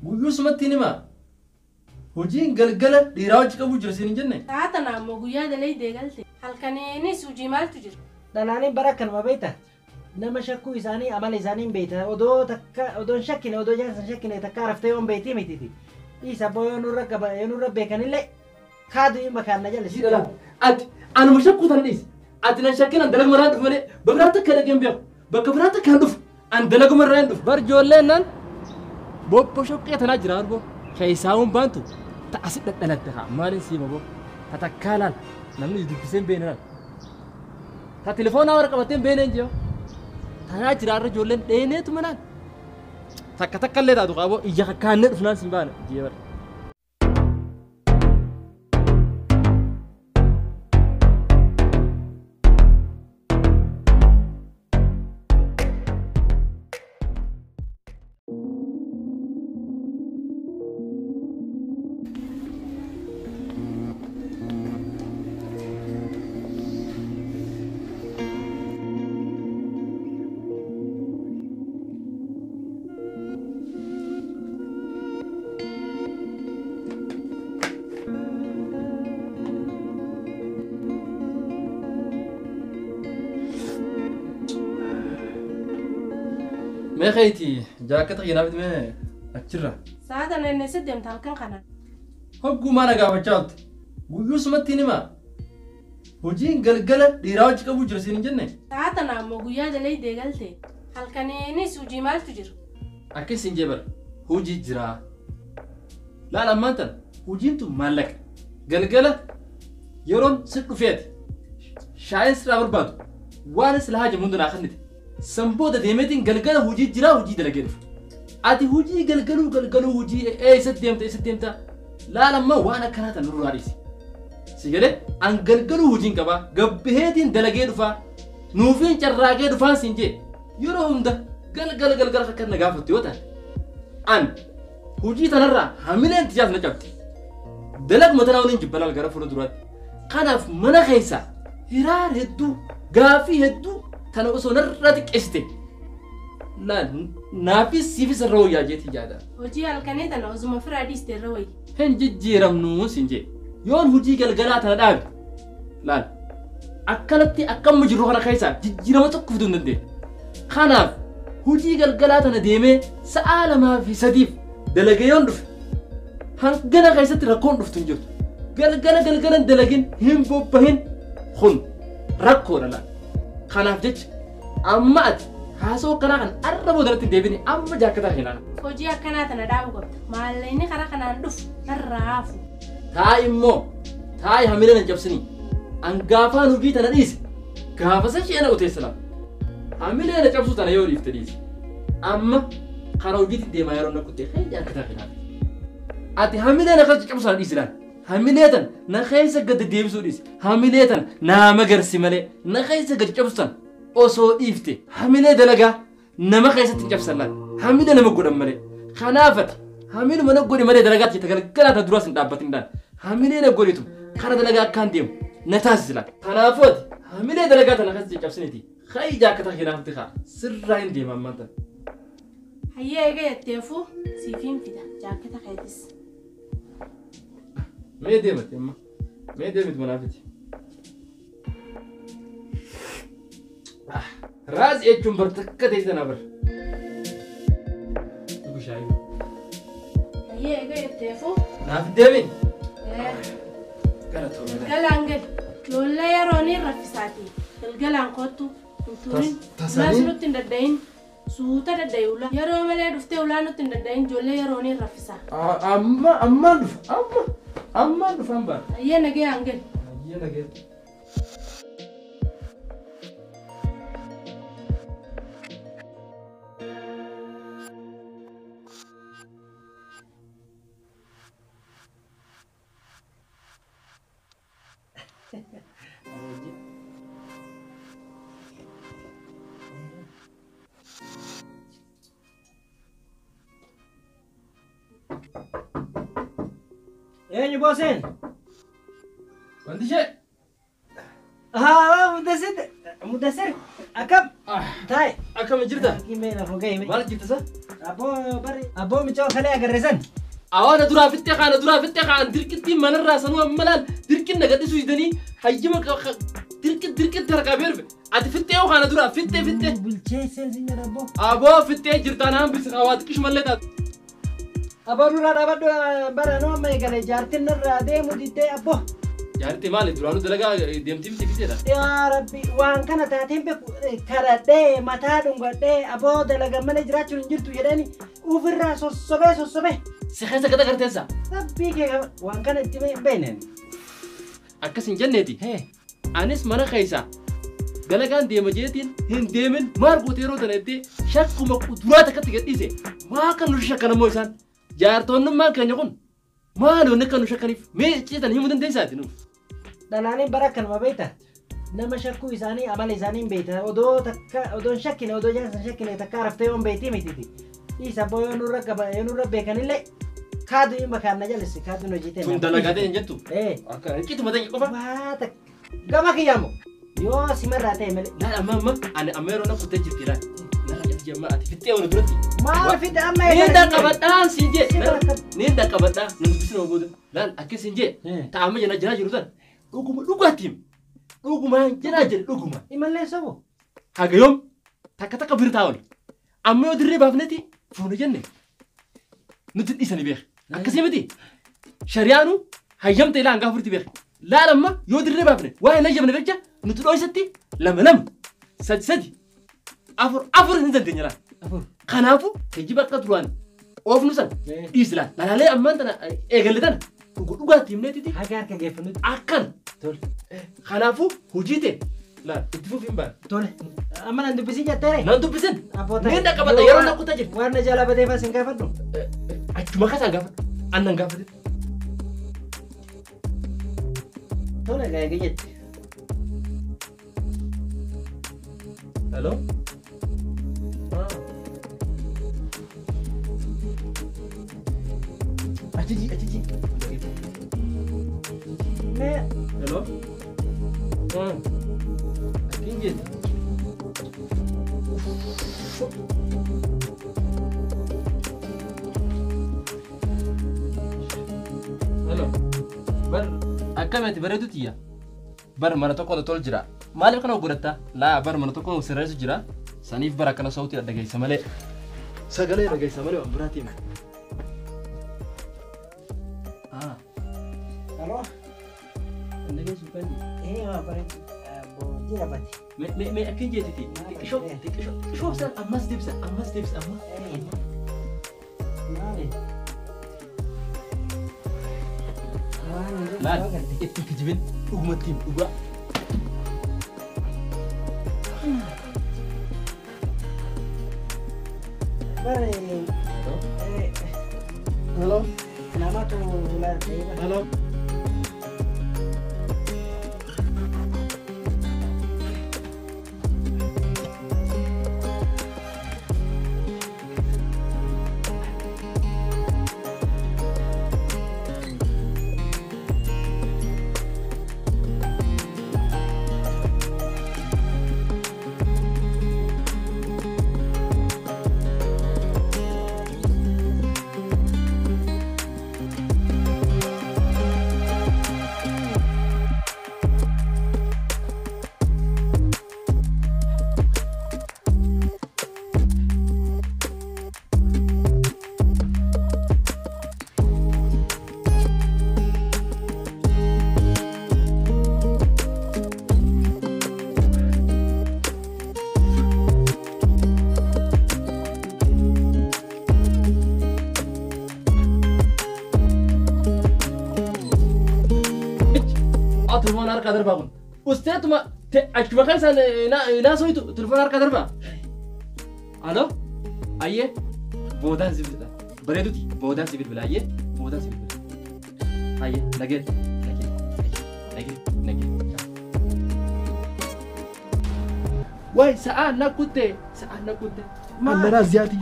Guyyuu sumatti himaa. Hojiin galgala dhiiraa hojii qabu jira siin hin jenne. Sa'a tana ammoo guyyaa dalee galte. Halkaniinis hojii maaltu jira? Dhalaaniin bara akkanuma beekta. Nama shakkuu isaanii amala isaanii hin beekta. Odoo takka odoo hin shakkine odoo jaarsa hin shakkine takka araftee yoon beektii mitiiti. Dhiisa boo yoo nurra qaba yoo nurra beekanillee kaadu hin makaan na jala. Siidha ati anuma shakkuu tana dhiisi. Ati nan shakkin an dalaguma irraa dhufu malee bakka biraatti akka dhaqeen beeku. Bakka biraatti akka hin dhufu an dalaguma irraa hin dhufu. Bar ijoolleen nan bobbo shoqqee tanaa jira arboo. Keessaawwan baantu ta'asi dhadhalatte haa maaliin siima boo. Ta takkaa laal namni dubbisee hin beekne laal. Ta telefoonaa warra qabattee hin beekne hin jiru. Tanaa jira arra ijoolleen dheeneetu manaan. Takka takka illee taatu qaaboo ija kakkaannee dhufnaan siin baana jee bara. Mee keeti jaakkata keenyaaf mee achirra. Sa'a tana inni si deemta halkan kana. Hoggumaa na gaafachaa oolte. Guyyuu sumatti himaa. Hojiin galgala dhiiraa hojii qabu jira siin hin jenne. Sa'a tana ammoo guyyaa dalee galte. Halkaniinis hojii maaltu jira? Akkas hin jee bara hojii jira. Laal ammaan tana hojiin tun maallaqa. Galgala yeroon si dhufeeti. Shaayin sirraa barbaadu waan sila haajamu hunda naa kennite. Sanbooda deemeetiin galgala hojii jira hojii dalagee dhufu. Ati hojii galgaluu galgaluu hojii eessatti deemta eessatti deemta. Laal amma waan akkanaa tan nurraa dhiisi. Si galee an galgaluu hojiin qabaa gabbiheetiin dalagee dhufaa nuufiin carraaqee dhufaan siin jee yeroo hunda galgala galgala akka na gaafattu yoo taate an hojii tanarraa hamileen tijaas na cabdi. Dalaguma tanaa waliin jibbalaal gara fuula duraatti. Kanaaf mana keessaa hiraar hedduu gaafii hedduu tana osoo narraa xiqqeessite laal naafis siifis irra wayyaa jeetii yaada. Hojii halkanii tana osuma firaa dhiiste irra wayya. Hin jijjiiramnu siin jee yoon hojii galgalaa tana dhaabe laal akkanatti akkamma jirru kana keessaa jijjiirama tokko fiduu hin dandeenye. Kanaaf hojii galgalaa tana deemee sa'a 2 fi 3 dalagee yoon dhufe hangana keessatti rakkoon dhuftu hin jirtu. Galgala galgalan dalagin hin bobbahin kun rakkoodha laal. Kanaaf jecha amma ati haasoo akkanaa kan arra boodatti hin deebine amma jaakkataa hin laala. Hojii akkanaa tana dhaabuu qabda. Maallaqni karaa kanaan dhufu narraa hafu. Taa'i immoo taa'i hamilee nan cabsinii. An gaafaan hojii tana dhiise gaafa san ishee na uteessa laala. Hamilee na cabsuu tana yoo dhiifte dhiise. Amma karaa hojiitti deemaa yeroo na kuttee hee jaakkataa hin laala. Ati hamilee na keessa cabsuu sana dhiisi laala. Hamilee tana na keessa gadi deebisuu dhiisi. Hamilee tana naa magarsi malee na keessa gadi cabsu tana osoo dhiifte hamilee dalagaa nama keessatti hin cabsan laala. Hamilee nama godhan malee. Kanaaf ati hamiluma na godhi malee dalagaa jette galgalaa tana duraas hin dhaabbatin laala. Hamilee na godhitu kana dalagaa akkaan deemu na taasisi laala. Kanaafuu ati hamilee dalagaa tana keessa cabsiniiti. Hayi jaakkataa keenyaaf haa sirraa hin deema ammaan tana. Hayyee eega jetteefuu siifiin fida jaakkata keetis. Mee deemati amma mee deemiti manaafiti. Raas jechuun bar takka ta'e sana bar. Dhugu shaayii. Hayyee eega jetteefuu. Naaf deemin. Gara tola. Galgalaan gali. Ijoollee yeroo ni raffisaati. Galgalaan kottu hin turin. Ulaas nutti hin daddayin. Suuta daddayi ulaa. Yeroo malee dhuftee ulaa nutti hin daddayin ijoollee yeroo ni raffisaa. Amma ammaan dhufa amma ammaan dhufaan baana. Hayyee nagayaan gali. Hayyee nagayaan. Eenyu booseen? Wanti ishee. Haa Mudassir Mudassir akkam? Taa'i. Akkam jirta? Mee lafa ga'e mee. Maal jirta sa? Abboo bari abboo micoo kalee agarreessan. Awaana duraa fittee kaana duraa fittee kaan dirqitti manarraa sanuu amma laal dirqin nagadhisu hidanii hayyama dirqitti harkaa beerfe ati fittee yoo kaana duraa fittee fittee. Bilcheesseen sin jedha abboo. Aboo fittee jirtaan hambisi hawaa xiqqishu mallee taatu. Abboo duraa dhaabadhu bara nuu amma eegale jaartiin narraa deemu diddee abboo. Jaartii maali duraanuu dalagaa deemtii miti fiteedha. Yaa Rabbi waan kana taateen beeku kadhadhee mataa dhungadhee abboo dalagaa malee jiraachuun hin jirtu jedhanii ofirraa sossobee sossobee. Si keessa gata garteessa. Rabbii kee waan kana itti hin beekneen. Akkas hin jenneeti. Anis mana keessa dalagaan deema jeetiin hin deemin maal gootee yeroo tana jettee shakkuma kuduraa takkatti gadhiise maa kan nu shakkan ammoo isaan jaartonnummaan keenya kun maal wanni kan nu shakkaniif mee icciitan himuu dandeessaati nuuf. Dhalaaleen bara akkanuma beekta nama shakkuu isaanii amala isaanii hin beekta odoo takka odoo hin shakkine odoo jaarsa hin shakkine takka raftee yoo hin beektii mititi. Dhiisa abboo yoo nurra qaba yoo nurra beekanillee kaadu hin bakaan na jalisse kaadu hojii ta'e. Tun dalagaa ta'e hin jettu. Akka icciituma ta'e qofa. Waa takka gama kiyyamu yoo simarraa ta'e malee. Laal amma amma ani amma yeroo na kuttee jirti laal. Laal jalti amma ati fittee waan duratti. Maal fitte amma Ni dhaqqabadhaa siin jee. Ni dhaqqabadhaa nan dubbisna booda. Laal akkas siin jee. Taa'ama jala jala jiru tan. Dhuguma dhugaatiin. Dhugumaan jala jira dhuguma. Imallee sobu. Haga yoom takka takka bira taa'u. Amma yoo dirree baafneeti fuuna jenne. Nuti dhiisanii beek. Akkasii miti. Shari'aanu hayyamte ilaa hangaa furti beek. Laal amma yoo dirree baafne waa hin hayyamne jecha nuti dho'isatti lama lama sadi sadi afur afur hin dandeenya laal. Afur. Kanaafuu geejjiba akka duraan oofnu san dhiisi laal. Lalaalee ammaan tana eegalle tana dhugaatti himneetiti. Haga harka geeffannutti. Akkan. Tole. Kanaafuu hojii ta'e laal itti fufi hin baane. Tole. Amma nan dubbisin jetteere. Nan dubbisin. Abboota. Ni dhaqqabadha yeroo na kutaa jiru. Waan na jala bateefas hin gaafadhu. Achuma kasaan gaafadhu. Annan gaafate. Tole gaa'ee jette. Hello? Achiji, achiji. Mee. Hello? Akkin jetti. Hello? Bar akkamati bareedu tiyya. Bar mana tokko tol jira. Maaliif kana godhatta? Laa bar mana tokko sirreessu jira. Saniif bara akkana sautii dhageessa malee. Sagalee dhageessa malee waan biraatii hima. Hello? Dhageessu kan. Waa bareedu. Jira bati. Me me akkin jettiti. Xiqqishoo xiqqishoo xiqqishoo san ammas deebisa ammas deebisa amma. Maali? Waan hin Laal itti kijibin dhugumatti dhugaa. Bare. Hello? Namatu ulaa ta'e. Hello? Telefoon harkaa darbaa kun. Usteetuma achuma kan isaan naasoitu telefoon harkaa darbaa. Alo? Ayyee? Boodaan si bilbila. Bareeduti boodaan si bilbila. Ayyee? Boodaan si bilbila. Ayyee nagee nagee nagee nagee. Waay sa'aa na kutte sa'aa na kutte. Annaraa ziyaati.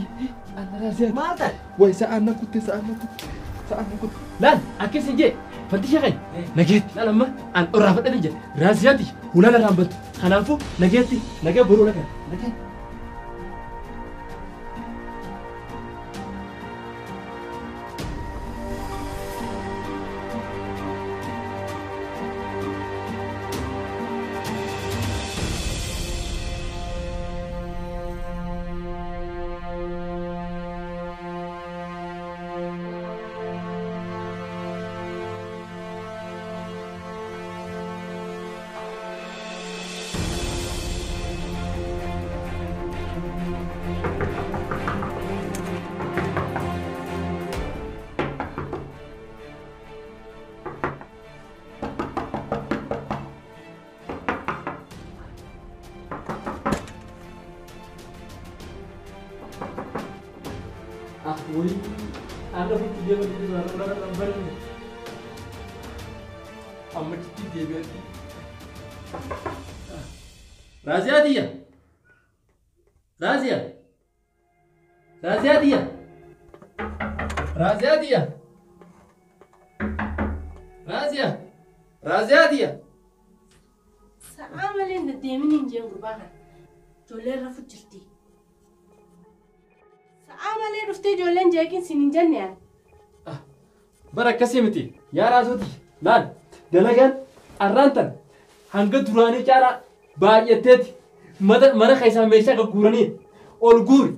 Annaraa ziyaati. Maal ta'e? Waay sa'aa na kutte sa'aa na kutte sa'aa na kutte. Laal akkas hin jee. Fantisha kan nageetti laal amma an irraa fadhanii jira raasiyaati hulaan irraan battu kanaafuu nageetti nagee boruu laga nagee. rafutti deeman duraan baranne. Amma achitti deebi'atti. Raaziyaa tiyya. Raaziyaa. Raaziyaa tiyya. Raaziyaa tiyya. Raaziyaa. Raaziyaa tiyya. Sa'aa malee hin deddeemin hin jeen gurbaa kana. Ijoolleen rafu jirti. Sa'aa malee dhuftee ijoolleen jeeqin siin hin jenne ani. Bara akkasii miti yaa raasuuti laal dalagaan arraan tan hanga duraanii caalaa baay'atteeti mana keessaa meeshaa gagguuranii ol guuri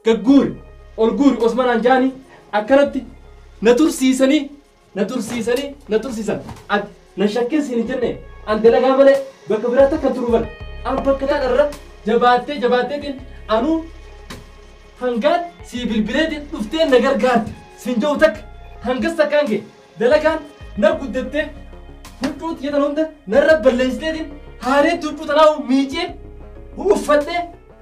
gagguuri ol guuri osmanaan jaanii akkanatti na tursiisanii na tursiisanii na tursiisan ati na shakkin siin hin jenne an dalagaa malee bakka biraatti akka turu bara an bakka taan irra jabaattee jabaatteetiin anuu hangaan sii bilbileetiin dhuftee na gargaarte siin jiru takka hangas takkaan kee dalagaan na guddattee huccuu xiyyeetan hunda narra balleessiteetiin haareetti huccuu tanaa miicee uffadhee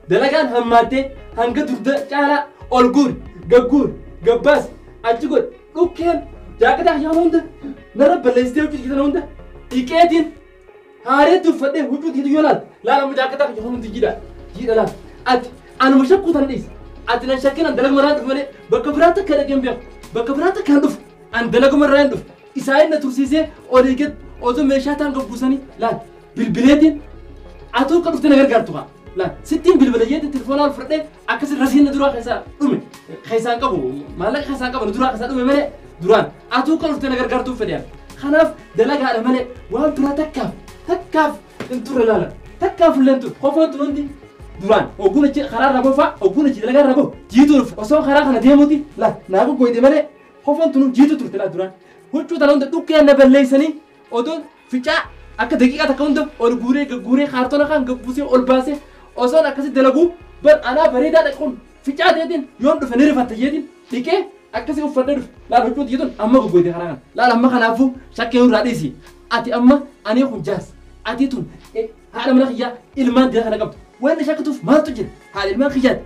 dalagaan hammaattee hanga durda caalaa ol guuri gagguuri gabbaas achi godhe dhukkeen jaakataa yaama hunda narra balleessitee huccuu xiyyeetan hunda dhiqeetiin haareetti uffadhee huccuu xiyyeetu yoo laal laalamu jaakataa yaama hundi jiidha jiidha laal ati anuma shakkuu tan dhiisa ati nan shakkin an dalaguma irraa dhufu malee bakka biraatti akka dhaqeen beeku bakka biraatti kan dhufu an dalaguma irraa hin dhufu isaan na tursiisee olii gad osoo meeshaa ta'an gabbuusanii laal bilbileetiin atuu akka dhuftee na gargaartu haa laal sittiin bilbila jeetiin telefoonaa ol fudhadhee akkasin rasiin na duraa keessaa dhume keessaan qabu maallaqa keessaan qabu na duraa keessaa dhume malee duraan atuu akka dhuftee na gargaartuuf fedhe kanaaf dalagaadha malee waan biraa takkaaf takkaaf hin turre laalan takkaaf illee hin turre qofoon tun hundi duraan ogguun achi karaa irra bofaa ogguun achi dalagaa irra bofu jiituu dhufu osoo karaa kana deemuuti laal naa goggoyte malee qofoon tun jiituu turte laal duraan huccuu tana hunda dhukkeen na balleessanii odoon ficaa akka daqiiqaa takka hunda ol guuree gagguuree kaartoona kan gabbuusee ol baasee osoon akkasi dalaguu bar anaa bareedaa dhaquun ficaa ta'eetiin yoon dhufe ni rifatta jeetiin dhiqee akkasi uffadhee dhufe laal huccuun jiituun amma goggoyte karaa kana laal amma kanaafuu shakkee irraa dhiisi ati amma ani kun jaarsa ati tun haadha mana kiyyaa ilmaan dila kana qabdu wanni shakkituuf maaltu jira haadha ilmaan kiyyaati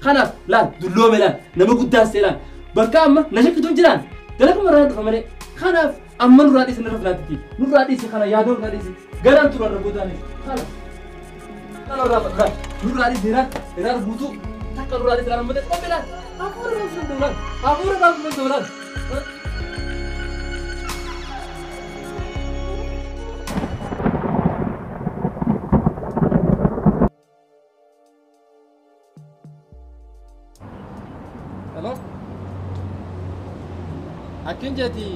kanaaf laal dulloome laal nama guddaas ta'e laal bakka amma na shakkituun jiraan dalaguma irraa dhufa malee kanaaf amma nurraa dhiisi nurra filaatitti nurraa dhiisi kana yaadoo nurraa dhiisi garaan tura irra boodaanis kana kana irraa fadhaa nurraa dhiisi iraan iraan guutuu takka nurraa dhiisi iraan malee qophii laal hafuura baasuu danda'u laal hafuura baasuu danda'u laal. Hello? Akkin jeeti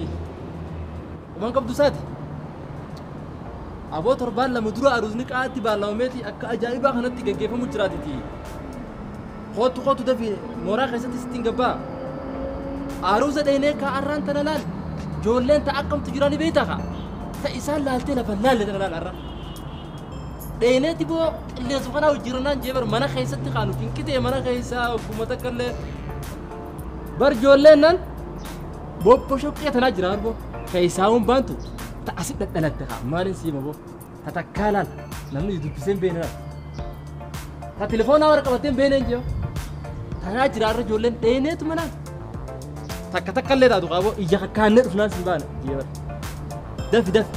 waan qabdu isaati. Aboo torbaan lama dura aruusni qaatti baallamameeti akka ajaa'ibaa kanatti gaggeeffamu jiraatiti. Kootu kootu dafii mooraa keessatti sittiin gabbaa. Aruusa dheenee kaa arraan tana laal. Ijoolleen ta'a akkamtu jirani beektaa kaa. Ta isaan laaltee lafa laalle tana laal arra. Dheeneeti boo qilleensu kanaa hojjiranaan jeebar mana keessatti kaanu kinqitee mana keessaa ogguma takka illee. Bar ijoolleen nan bobbo shoqqee tanaa jira arboo. Keessaawwan baantu ta asi dhadhalatte haa maaliin siima boo ta takkaa laal namni dubbisee hin beekne laal ta telefoonaa warra qabattee hin beekne hin jiru tanaa jira arra ijoolleen dheeneetu manaan takka takka illee taatu qaaboo ija kakkaannee dhufnaan siin baana jeebar dafi dafi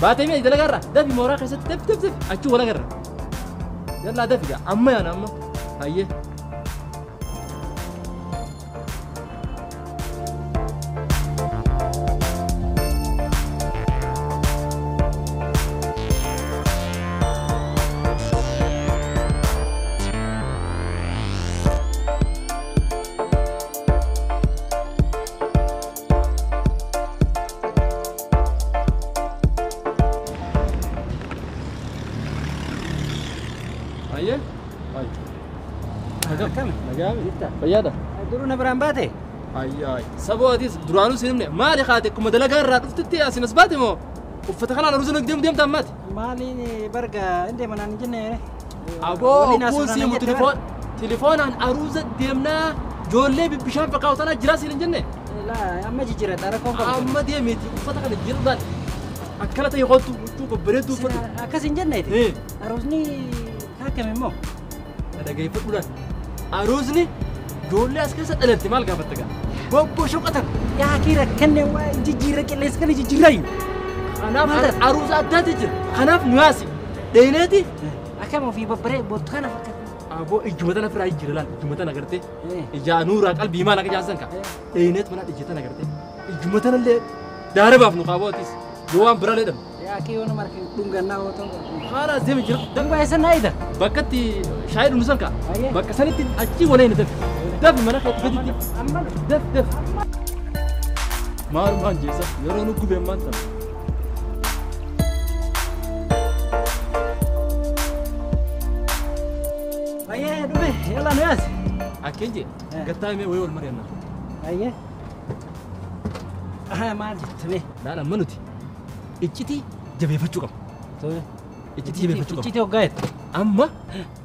baatee mi'a dalagaa irraa dafi mooraa keessatti dafi dafi dafi achii wal agarra yallaa dafi gaa amma yaana amma hayyee. Fayyaadha. Duruu na biraan baate? Ayyaay. Saboo atis duraanuu siin himne maali haate akkuma dalagaa irraa dhuftetti asin as baate moo uffata kanaan aruusa deemu deemta ammaati? Maaliin barga hin deemanaan hin jenne. Aboo ogguun siimu telefoonaan aruusa deemnaa ijoollee bishaan fakkaatu tanaa jiraa siin hin jenne? Laa amma jijjiiradha rakkoon qabu. Amma deemeeti uffata kana jijjiiruudhaan akkana ta'e kottu huccuu babbareedduu uffatu. Akkas hin jenneeti? Aruusni kaakame immoo? Dhaggeeffadhuudhaan aruusni ijoollee as keessa dhalatte maal gaafatta gaa? Bobbo shoqatan. Yaa kii rakkanne waa jijjiirra qilleensa kana jijjiirraayu. Kanaaf aruusa addaati jira. Kanaaf nu yaasi. Dheeyneeti. Akkam ofii babbaree boottu kana fakkaata. Aboo ijjuma tana firaa jijjiira laal ijjuma tana gartee. Ijaa nuuraa qalbii maal akka jaarsan ka. Dheeyneet mana ijja tana gartee. Ijjuma tana illee daara baafnu qaabootis. Yoo waan biraa leedhamu. Yaa kii yoo nama harka dhungannaa yoo ta'u. Haala deemi jira. Dhangaa eessa naa ida? Bakka itti shaayii dhugnu san ka. Bakka sanitti achi waliin dafi. Dafi mana keetti gaditti. Daf daf. Maalumaan jeessa yeroo nu gubeen maan sana. Ayyee dhufe yalla nu yaasi. Akkeen jee gattaa himee wayii wal mari'anna. Ayyee. Maal jettame? Laal amma nuti iccitii jabeeffachuu qabna. Iccitii jabeeffachuu qabna. Iccitii hoggaa jettu. Amma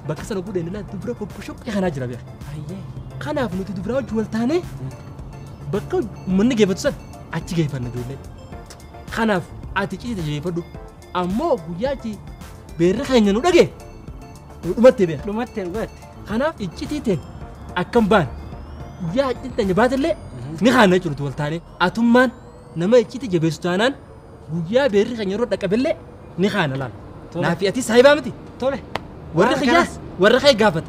bakka sana gudheen ilaa dubra bobboshoqqee kanaa jira beeka. Kanaaf nuti dubraa wajjin wal taanee bakka uummanni geeffatu sana achi geeffanna ijoollee. Kanaaf ati iccitii jabeeffadhu. Ammoo guyyaa achi beerri keenya nu dhagee nu dhumattee beeka. Dhumattee dhugaatti. Kanaaf iccitii teen akkam baan guyyaa iccitii teenya baatellee ni kaanna jechuudha wal taanee. Atummaan nama iccitii jabeessu taanaan guyyaa beerri keenya yeroo dhaqqabillee ni kaana laala. Naafi ati saayibaa miti. Tole. Warri xiyyaa warra kee gaafata.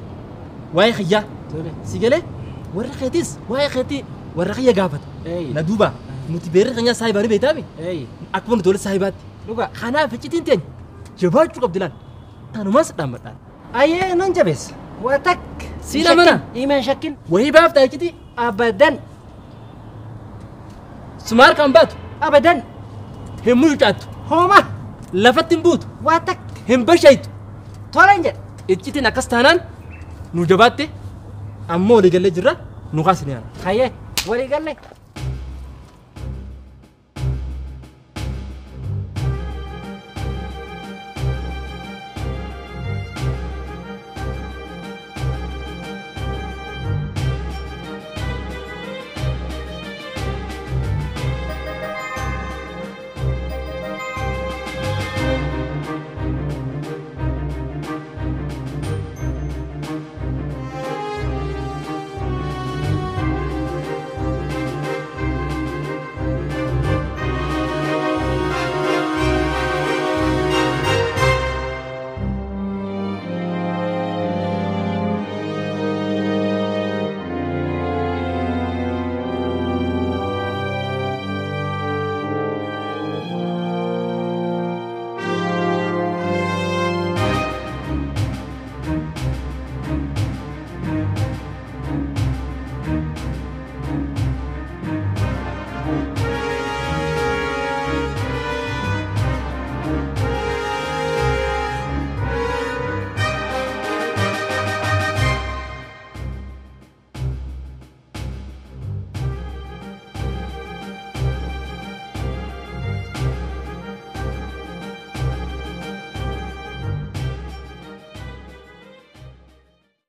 Waa'ee xiyyaa. Si galee warri keetis waa'ee keetii warra xiyya gaafata. Na duuba nuti beerri keenya saayibaa ni beektaami. Akkuma nuti walitti saayibaatti. Dhugaa. Kanaaf iccitiin teenya jabaachuu qabdi laala. Tanumas dhaammadhaan. Ayyee nan jabeessa. Waa takka. Siin amana. Himan shakkin. Wayii baaftaa iccitii. Abadan. Sumaar kan baatu. Abadan. Hin mucucaattu. Hooma. Lafatti hin buutu. Waa takka. Hin bashayitu. Tolan jedha. Iccitiin akkas taanaan nu jabaatte ammoo walii gallee jirra nu kaasni yaala. Hayyee walii galle.